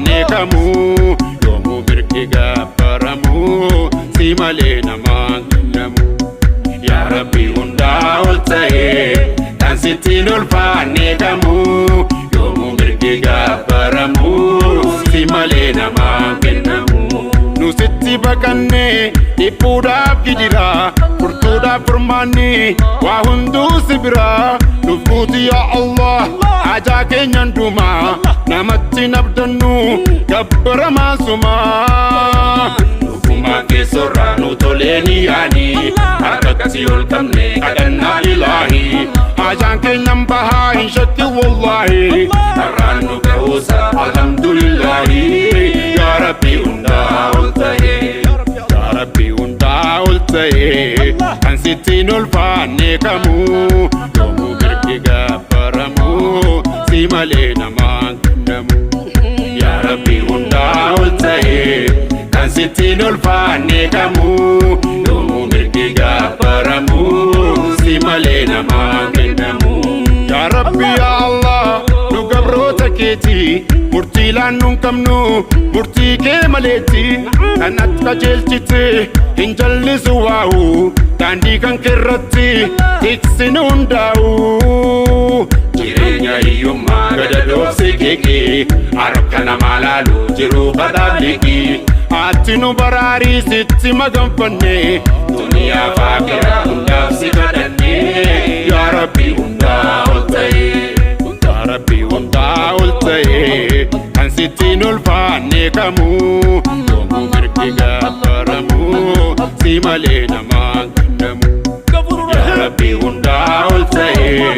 ulfaanne kamuu yoomuu mirgi gabbaramu si malee namaan kennamu. Yaa Rabbi hundaa ol ta'ee kan sittiin ulfaanne kamuu yoomuu mirgi gabbaramu si malee namaan kennamu. Nu sitti baqannee dhiphuudhaaf gidiraa furtuudhaaf furmaanni waa hunduu si biraa nuuf guuti yaa Allah hajaa keenyan dhumaa namatti nabdannu gabbaramaa sumaa. Dhugumaa keessorraa nu tolee ni yaani harkatti ol qabne kadhannaa ilaahi hajaan keenyan bahaa hin shakki wallaahi har'aan nu ga'uusa alhamdulillaahi. Yaa Rabbi hundaa ol ta'ee Yaa Rabbi hundaa ol ta'ee kan sittiin ulfaanne kamuu yoomuu mirgi gabbaramu si malee namaan kennamu. Yaa Rabbi hundaa ol ta'ee kan sittiin ulfaanne kamuu yoomuu mirgi gabbaramu si malee namaan kennamu. Yaa Rabbi yaa Allah nu gabroota keeti murtii laannu hin qabnu murtii kee maleetti kan ati qajeelchite hin jallisu waa'u daandii kan keerratti tiksinu hundaa'u. Jireenya hiyyummaa gadadoofsi keekee harka namaa laalu jiruu kadhaaf liqii ati nu baraarii sitti maganfanne duniyaa faakiraa hundaaf si kadhanne. Yaa Rabbi hundaa ol ta'ee Yaa Rabbi hundaa ol ta'ee kan sittiin ulfaanne kamuu yoomuu mirgi gabbaramu si malee namaan kennamu. Yaa Rabbi hundaa ol ta'ee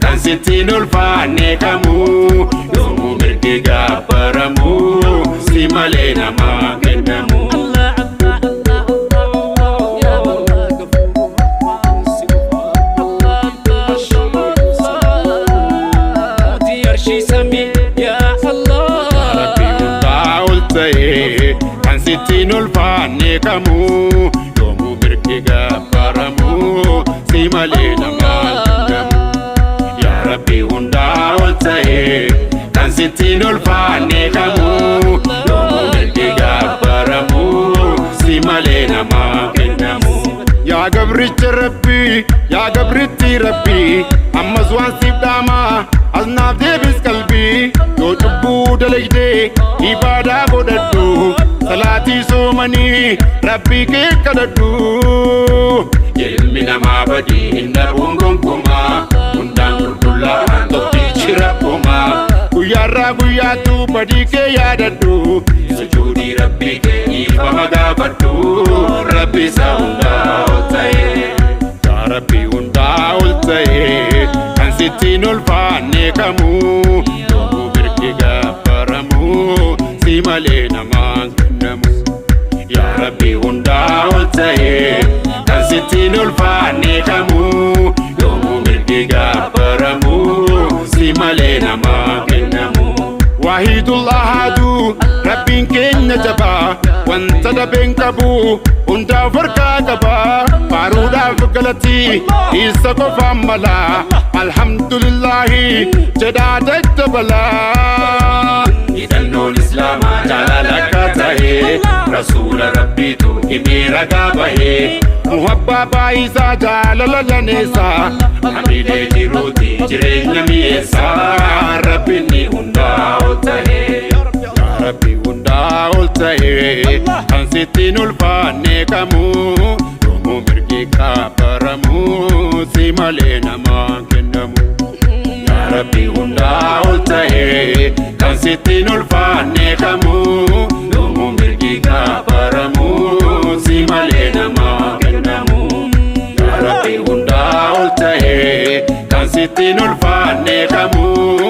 kan sittiin ulfaanne kamuu yoomuu mirgi gabbaramu si malee namaan kennamu. الله الله الله الله يا الله غفور رحمن الله الله الله arshii samii يا الله. Rabbi hundaa ol ta'ee kan sittiin ulfaanne kamuu yoomuu mirgi gabbaramu si malee namaan kennamu. Yaa Rabbi hundaa ol ta'ee kan sittiin ulfaanne kamuu yoomuu mirgi gabbaramu si malee namaan kennamu. Yaa gabricha Rabbii, yaa gabrittii Rabbii, ammas waan siif dhaamaa as naaf deebis qalbii. Yoo cubbuu dalagdee ibaadaa godhadhu salaatii soomanii Rabbii kee kadhadhu. Ilmi namaa badii hin dhabuun gonkumaa hundaan qulqullaa'aan tokkichi Rabbumaa. Guyyaarraa guyyaattuu badii kee yaadadhu sujuudii Rabbii kee dhiifama gaafadhu Rabbi isa hundaa ol ta'ee. Yaa Rabbi hundaa ol ta'ee kan sittiin ulfaanne kamuu yoomuu mirgi gabbaramu si malee namaan kennamu. Yaa Rabbi hundaa ol ta'ee kan sittiin ulfaanne kamuu yoomuu mirgi gabbaramu si malee namaan kennamu. Waahidul ahadu Rabbiin keenya jabaa wanta dabeen qabu hundaaf harkaa qabaa faaruudhaaf galatii isa qofaan malaa alhamdulillaahi jedhaa daddabalaa. Hidhannoon Islaamaa jaalala akka ta'e Rasuula Rabbiitu himee ragaa bahee muhabbaa baayisaa jaalala laneessaa hamilee jiruuti jireenya mi'eessaa Rabbiin hundaa ol ta'ee. Yaa Rabbi hundaa ol ta'ee kan sittiin ulfaanne kamuu yoomuu mirgi gabbaramu si malee namaan kennamu. Yaa Rabbi hundaa ol ta'ee kan sittiin ulfaanne kamuu yoomuu mirgi gabbaramu si malee namaan kennamu. Yaa Rabbi hundaa ol ta'ee kan sittiin ulfaanne kamuu.